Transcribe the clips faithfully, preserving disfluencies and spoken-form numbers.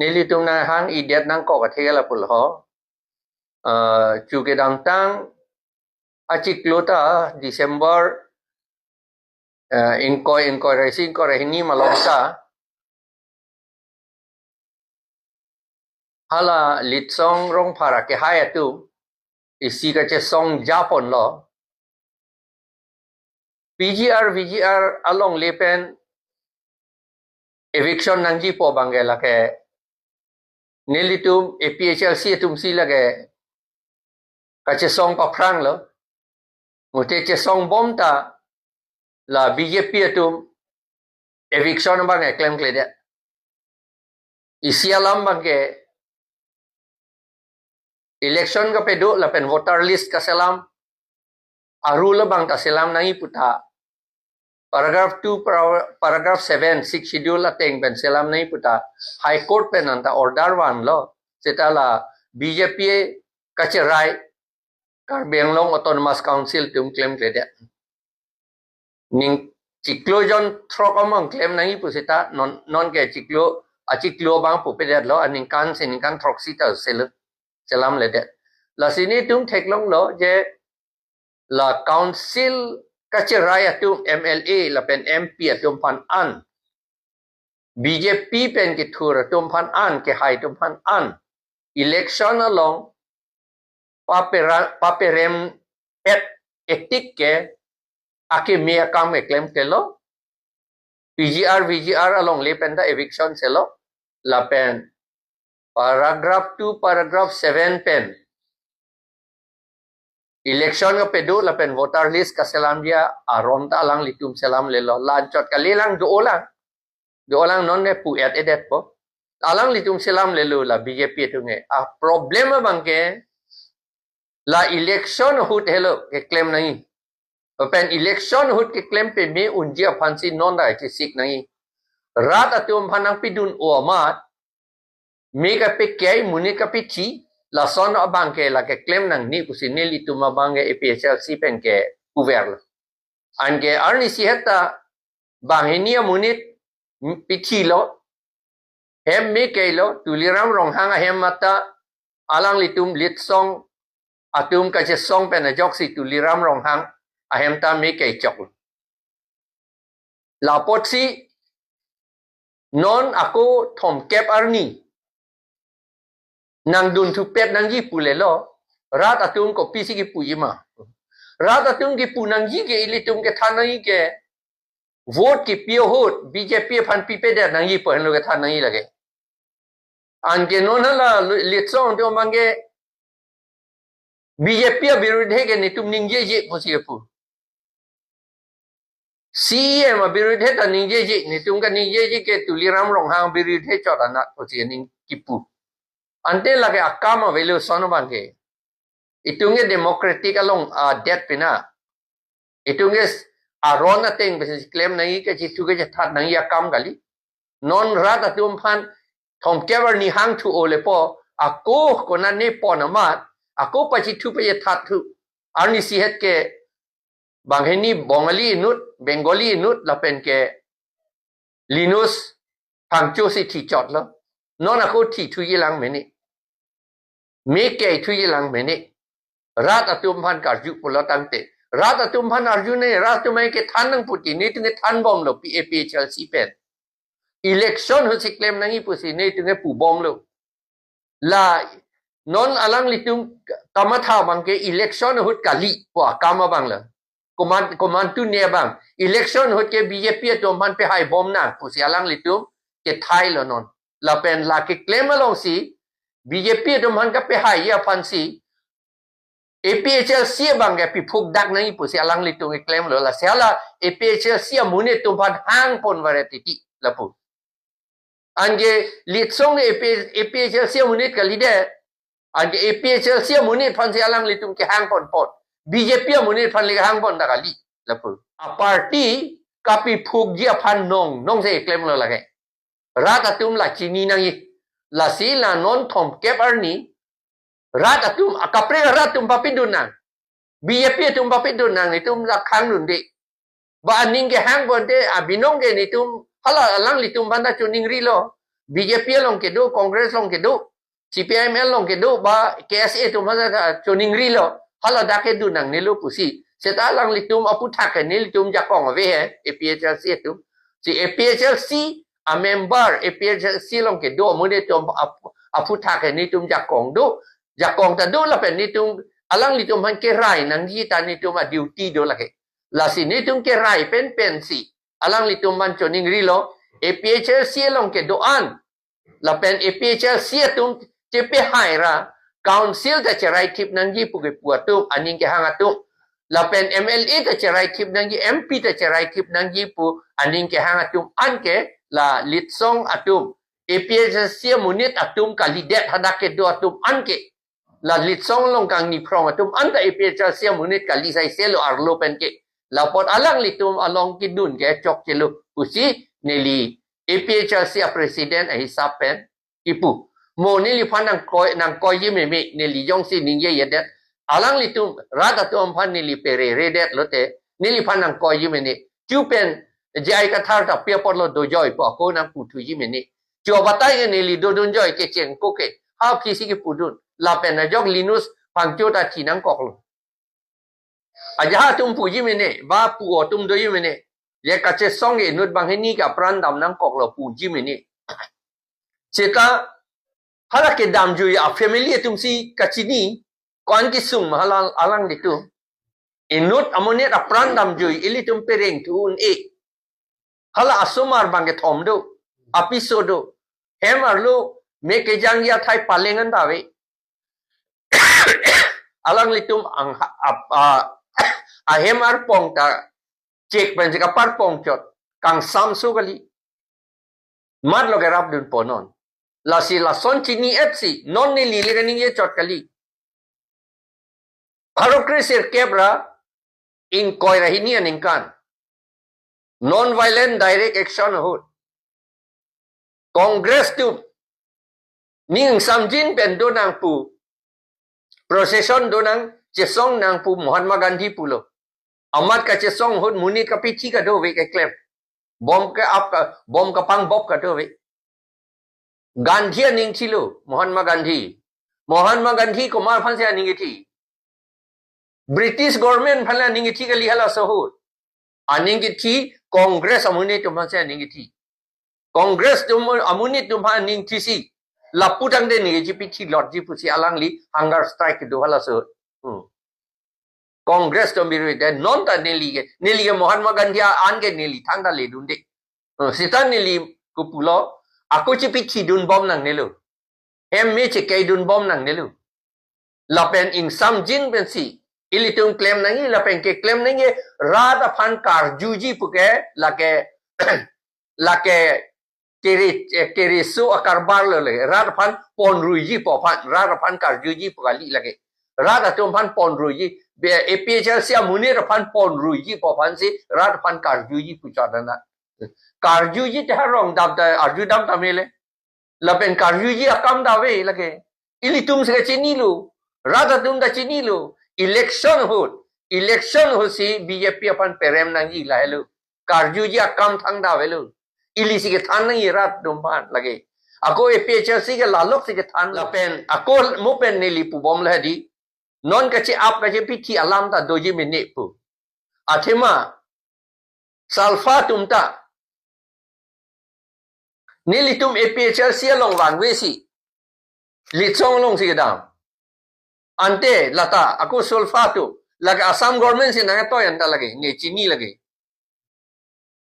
Nelitum nanghang-idet nangkok athe ke lapulo. Ah, chu kedamtang achiklo ta December, ah, ingkoi, ingkoi ra isi, ingkoi ra hini malom ta hala Litsong Rongphar akehai atum isi kachesong japonlo. P G R, V G R alongle pen eviction nangjipo abang ke lake nelitum A P H L C atum si lake kachesong paphranglo. Mute chesong bom ta la B J P atum eviction abang ke klemkledet. Isi alam abang ke election kapado lapen voter list kaselam, a-rule abang ta selam nangji pu ta, paragraph two, para-, paragraph seven, Sixth Schedule ateng pen selam nangji pu ta, High Court pen anta order vanlo. Seta la B J P kacherai Karbi Anglong Autonomous Council atum klemkledet. Ning chiklo jon throk among klem nangji pu seta non, non ke chiklo, achiklo abang pupedetlo, aningkan si ningkan throksi ta sel-, selamledet. Lasi nelitum theklonglo je la council kacherai atum, M L A lapen M P atum aphan an, B J P pen kethur atum aphan an, kehai atum aphan an, election along papera-, paperempet etik ke akeme akam ke klemklelo. P G R, V G R alongle pen ta eviction selo. Lapen paragraph two, paragraph seven pen election kapado lapen voter list kaselamji aron ta alanglitum selamlelo. La-anchot kalilang, do-olang. Do-olang, non ne pu-et-edetpo. Alanglitum selamlelo la B J P atum ke. A-problem abang ke la election ahut helo keklem nangji. Lapen election ahut keklem pame unji aphan si non ta chesik nangji. Rat atum aphan nangpidun-o amat, me kapekei, monit kapethi, lason abang ke la keklem nangne pusi nelitum abang ke A P H L C pen ke puverlo. Anke arnisi het ta banghini amonit pethilo, hem me keilo, Tuliram Ronghang ahem mata alanglitum Litsong atum kachesong pen ajoksi Tuliram Ronghang ahem ta me keichoklo. La apotsi non ako thomkep arni nangdun thupet nangji pulelo, rat atum kopisi kipuji ma? Rat atum kipu nangji ke ilitum kethan nangji ke vote kipi ahut B J P aphan pipedet nangji pu henlo kethan nangji lake. Anke non hala Litsong atum abang ke B J P abirudhe ke netum ningjeje pusi kepu. C E M abirudhe ta ningjeje, netum kaningjeje ke Tuliram Ronghang abirudhe chot anat pusi ning kipu. Ante lake akam avelo lason abang ke. Itum ke democratic along adet pina. Itum ke aron ateng pensi klem nangji, kachethu kachethat nangji akam kali. Non rat atum aphan thomkep arni hangthu-o lepo, ako konane pon amat, ako pachethu pachethat thu. Arnisi het ke banghini Bongali inut, Bengali inut lapen ke Linus Phangcho si thichotlo. Non ako thithuji lang mene. Me keithuji lang mene. Rat atum aphan karju pulo tangte, rat atum aphan arju ne, rat atum ai kethan nangputi, netum kethan bomlo, P A P H L C pen. Election ahut si klem nangji pusi netum kepu bomlo. La non alanglitum kamatha abang ke election ahut kali pu akam abang la. Komat, komantu ne abang. Election ahut ke B J P atum aphan pehai bom nang pusi alanglitum kethailo non. Lapen la keklem alongsi B J P atum aphan kapehaiji aphansi A P H L C abang ke piphuk dak nangji pusi alanglitum keklemlo. Lasi hala A P H L C amonit atum aphan hangpon varet titi lapu. Anke Litsong A P, A P H L C amonit kalidet. Anke A P H L C amonit aphansi alanglitum kehangponpon. B J P amonit aphan le kehangpon ta kali lapu. A-party kapiphukji aphan nong, nongsi klemlo lake. Rat atum la chini nangji. Lasi la non thomkep arni rat atum, akaprek rat atum papidun nang. B J P atum papidun nang, netum la khangdunde. Ba aning kehangponte, abinong ke netum, hala alanglitum aphan ta choningrilo. B J P along kedo, Congress along kedo, C P I M L along kedo, ba K S A atum aphan ta choningrilo, hala dak kedo nangnelo pusi. Seta alanglitum aphuthak ke nelitum jakong ave he, A P H L C atum. Si A P H L C a member, A P H L C along kedo amonit atum ap-, aphuthak ke nelitum jakong do, jakong ta do lapen nelitum, alanglitum aphan kerai nangji ta nelitum a duty do lake. Lasi nelitum kerai pen pensi alanglitum aphan choningrilo, A P H L C along kedo-an, lapen A P H L C atum chepehai ra, council ta cherai thip nangji pu kepu atum, aning kehang atum, lapen M L A ta cherai thip nangji, M P ta cherai thip nangji pu aning kehang atum anke, la litsong atum, A P H L C amonit atum kalidet, hadak kedo atum anke, la litsong along kangni phrong atum anta A P H L C amonit kali saiselo arlo penke. Lapot alanglitum along kedun ke chokchelo pusi neli A P H L C a president ahisap pen kipu. Mo neliphan nangkoi, nangkoiji meme, neli jongsi ningjejedet, alanglitum rat atum aphan neli pereredet lote, neliphan nangkoiji mene. Chu pen J I Kathar ta pi apotlo dojoi pu ako nangputhuji mene. Chu abatai ke neli dodunjoi kecheng ko ke. Ha aphi si kepudun. Lapen ajok Linus Phangcho ta thi nangkoklo. Ajahak atum puji mene, ba pu atum doji mene. Ye kachesong inut banghini ke apran dam nangkoklo puji mene. Seta hala kedamjui a family atum si kachini, ko-an kesung ma hala alanglitum. Inut amonit apran damjui ilitum pereng thu un-e. Hala asomar bang kethom do, apiso do. Hem arlo me kejangji athai paleng an ta ave. Alanglitum ang ha-, ap-, a, ahem arpong ta chek pensi kaparpong chot, kangsamso kali. Matlo kerapdunpo non. Lasi lason chini-etsi non neli le kaningje chot kali. Pharo kre sirkep ra ingkoi ra hini aningkan non-violent direct action ahut Congress atum ning samjin pen do nangpu, procession do nang, chesong nangpu Mahatma Gandhi pulo. Amat kachesong ahut monit kapithi kadove keklem. Bom ke-ap ka, bom kapang bop kadove. Gandhi aning thilo, Mahatma Gandhi. Mahatma Gandhi komat aphansi aning kethi? British government aphan le aning kethi kali halaso ahut. Aning kethi Congress amonit atum aphansi aning kethi. Congress atum amonit atum aphan aning thisi, lapu tangte ningje pithi lotji pusi alangli hunger strike do halaso ahut. Hmm. Congress atum biru de non ta neli ke, neli ke Mahatma Gandhi a-an ke neli thangta ledunde. Hmm, seta neli kopulo, ako chepithidunbom nangnelo. Hem me chekeidunbom nangnelo. Lapen ingsamjin pensi ilitum klem nangji, lapen keklem nangji, rat aphan karjuji puke, lake, lake kere, eh, kereso akarbar lo lake. Rat aphan ponruiji pu aphan, rat aphan karjuji pu kali lake. Rat atum aphan ponruiji, be, A P H L C amonit aphan ponruiji pu aphansi rat aphan karjuji pu chot nang. Karjuji te ha rong dam ta, arju dam ta mele. Lapen karjuji akam ta ave lake. Ilitum si kachinilo. Rat atum ta chinilo. Election ahut, election ahutsi B J P aphan perem nangji lahelo. Karjuji akam thangta avelo. Ili si kethan nangji rat atum aphan lake. Ako A P H L C ke lalok si kethan. Lapen ako mo pen neli pubom lahedi. Non kache-ap kachepithi alam ta doji mene pu. Athema SALFA atum ta nelitum A P H L C along vangvesi litsong alongsi kedam. Ante lata ako SALFA atum, lake Assam government si nangtoi anta lake, ne chini lake.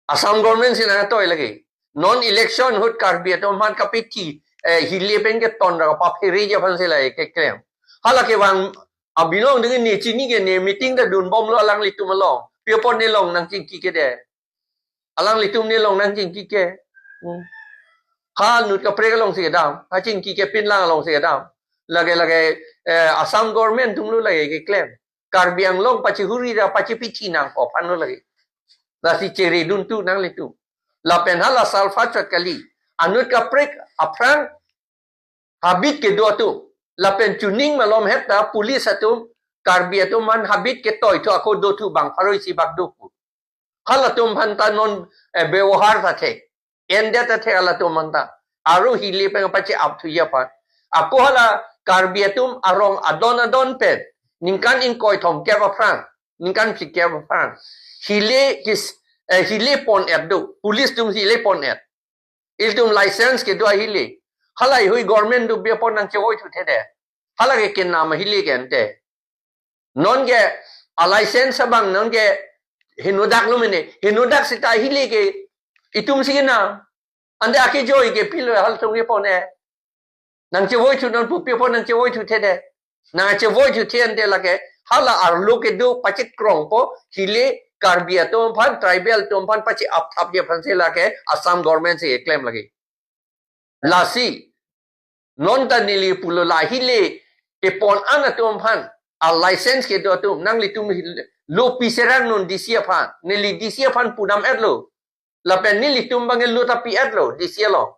Assam government si nangtoi lake. Non election ahut Karbi atum aphan kapithi, eh, hile pen keton ra kapaphereji aphansi lake keklem. Hala kevang abinong dingin ne chini ke ne meeting ta dunbomlo alanglitum along. Pi apot ne long nangchingki ke de. Alanglitum ne long nangchingki ke. Hmm. Ha inut kaprek alongsi kedam. Ha chingki ke pinlang alongsi kedam. Lake lake, eh, Assam government atumlo lake keklem. Karbi Anglong pachihuri ra pachipithi nangkok aphanlo lake. Lasi cheredun tu nanglitum. Lapen hala SALFA chot kali. Anut kaprek aphrang habit kedo atum. Lapen chuning malom het ta police atum, Karbi atum aphan habit ketoi thu ako do thu bang pharo isi bak do pu. Halatum aphan ta non, eh, bebohar ta thek. Endet ta thek halatum aphan ta. Aru hile pen pache-ap thuji aphan. Ako hala Karbi atum arong adon adon pen ningkan ingkoi thomkep aphrang, ningkan phlikep aphrang, hile kis, eh, hile pon-et do, police atum hile pon-et. Ilitum license kedo ahile. Halahei hui government do biapon nangchevoi thuthedet. Hala ke kenam ahile ke ante. Non ke a license abang non ke henodak lo mene. Henodak seta ahile ke itum si kenam. Ante akejoi ke pilo halatum ke pon-e. Nangchevoi thu non pu piapon nangchevoi thuthedet. Nangchevoi thuthe ante lake hala arlo kedo pachekrongpo, hile Karbi atum aphan, tribal atum aphan pache-ap thapji aphan si lake Assam government si keklem lake. Lasi non ta neli pulo la hile kepon an atum aphan a license kedo atum nanglitum lo pi serang non D C aphan, neli D C aphan pudam-et lo. Lapen nelitum abang lo ta pi-et lo D C along.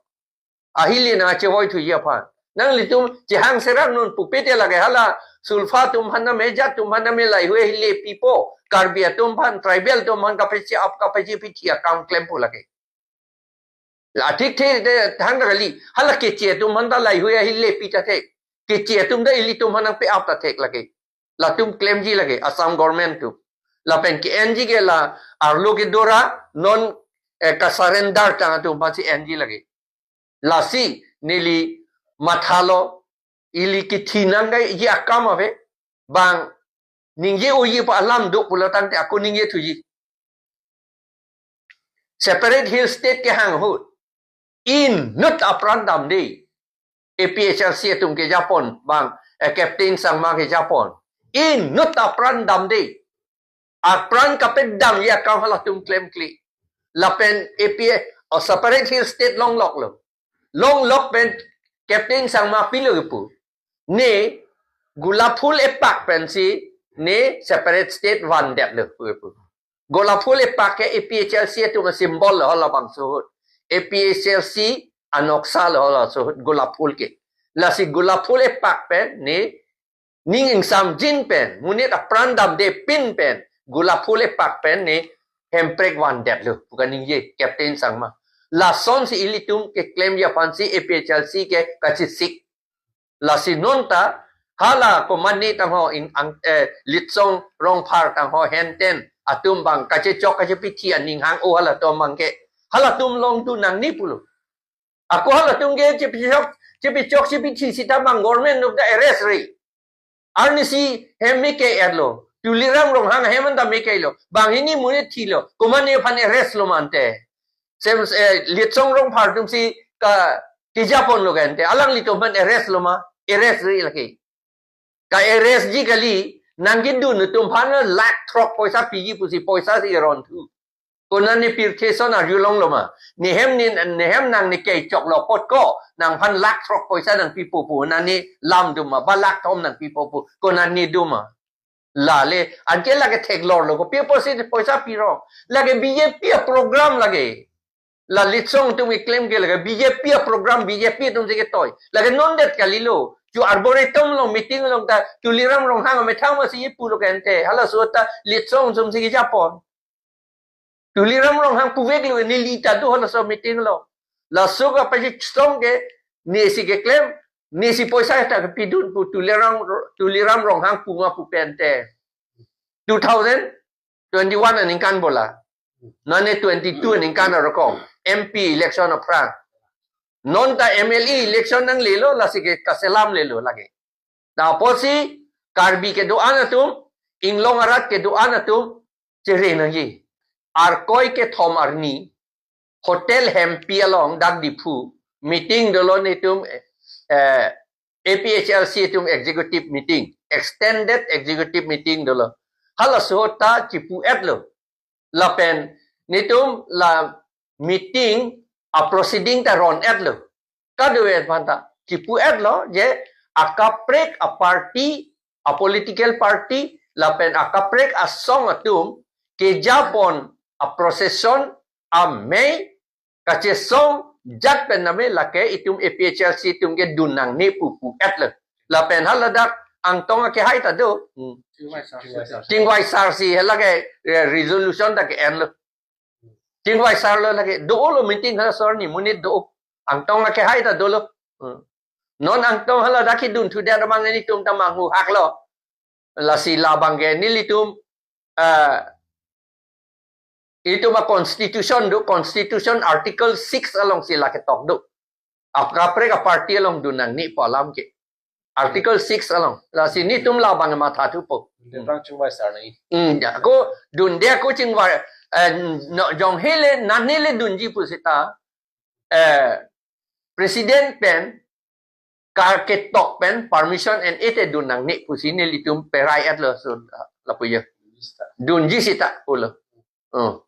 Ahile nangchevoi thuji aphan. Nanglitum chehang serang non pupe te lake hala Sulpha atum aphan name, jat atum aphan name lahei hui ahile pipo. Karbi atum aphan, tribal atum aphan kapache-ap kapachepithi akam klempo lake. La thik the te thang kali. Hala Keche atum aphan ta lahei hui ahile pi ta thek. Keche atum ta ilitum aphan nangpe-ap ta thek lake. Latum klemji lake Assam government atum. Lapen ke-enji ke la arlo kedo ra non, eh, ka-surrender tang atum aphan si enji lake. Lasi neli mathalo, ili kithi nangkaiji akam ave, bang ningje unji pu alam do pulo tangte ako ningje thuji. Separate Hill State kehang ahut inut apran damde. A P H L C atum kejapon bang, eh, Captain Sangma kejapon. Inut apran damde. Apran kapedamji akam halatum klemkle. Lapen A P H, oh, Separate Hill State longlok lo. Longlok pen Captain Sangma pilo kepu. Ne gulap phul epak pensi ne separate state vandetlo pu kepu. Gulap phul epak ke A P H L C atum a-symbol lo halabangso ahut. A P H L C anoksa lo halabangso ahut gulap phul ke. Lasi gulap phul epak pen ne ning ingsamjin pen, monit apran damde pin pen, gulap phul epak pen ne hemprek vandetlo pu kaningje Captain Sangma. Lasonsi ilitum keklemji aphansi A P H L C ke kachesik. Lasi non ta hala komatne tangho in ang, eh, Litsong Rongphar tangho henten atum bang kachechok kachepithi aning hang-o halatum abang ke. Halatum along dun nangne pulo. Ako halatum ke chepichok, chepichok chepithi seta bang government atum ta arrest ri. Arnisi hem meke-et lo. Tuliram Ronghang hem anta meke lo. Banghini monit thilo. Komatne aphan arrest lo ma ante. Sem, eh, Litsong Rongphar atumsi ka, kejapon lo ke ante. Alanglitum aphan arrest lo ma. Arrest ri lake. Ka-arrest ji kali, nangkedun atum aphan lakh throk poisa piji pusi poisa si ron thu. Konane pirthe ason arjulong lo ma. Nehem ne, nehem nang ne kechok lo apot ko, nangphan lakh throk poisa nangpipo pu, nane lam dun ma, ba lakh thom nangpipo pu, konane dun ma. Lale, anke lake theklor lo, kopi apotsi poisa pirong. Lake B J P a-program lake. La Litsong atum keklem ke lake B J P a-program, B J P atumsi ketoi. Lake non det kali lo. Chu Arboretum along meeting along ta Tuliram Ronghang amethang masi pulo ke ante. Halaso ta Litsong atumsi kejapon. Tuliram Ronghang puvek lo neli ta do halaso meeting along. Laso kapachesong ke nesi keklem, nesi poisa ta kepidun pu Tuliram, Tuliram Ronghang pu ma pu pen te. Two thousand twenty-one aningkan bola. Nane twenty-two aningkan arokong. M P election aphrang. Non ta M L A election nanglelo lasi ke kaselam lelo lake. Lapusi Karbi kedo-an atum, inglong arat kedo-an atum, chere nangji. Arkoi kethom arni, Hotel Hempi along dak Diphu, meeting dolo netum, eh, A P H L C atum executive meeting, extended executive meeting dolo. Halaso ta chipu-et lo. Lapen netum la meeting a-proceeding ta ron-et lo. Kadokave aphanta chipu-et lo je akaprek a-party, a-political party, lapen akaprek asong atum kejapon a-procession amei kachesong jat pen name lake itum A P H L C atum kedun nangne pu pu-et lo. Lapen haladak Angtong akehai ta do. Hmm. Chingvai sar si halake, eh, resolution ta ke-en lo. Chingvai sar lo lake do lo meeting halaso arni monit do. Angtong akehai ta dolo. Hmm. Non angtong hala dak kedun thudet abang nelitum ta manghuhak lo. Lasi labang ke nelitum, eh, itum a constitution do, constitution article six alongsi la ketok do. Ap kaprek a party along dun nangne pu alam ke. Article six along. Lasi nelitum labang matha thupo. Dun prang chingvai sar nai. Hmm, ya, ako dunde ako chingvai, eh, no, jong hele, nangne le dunji pusita, eh, president pen, kar ketok pen, permission en ete dun nangne pusi nelitum perai at lo, so, lapu ya. Dunji sita, pulo. Oh.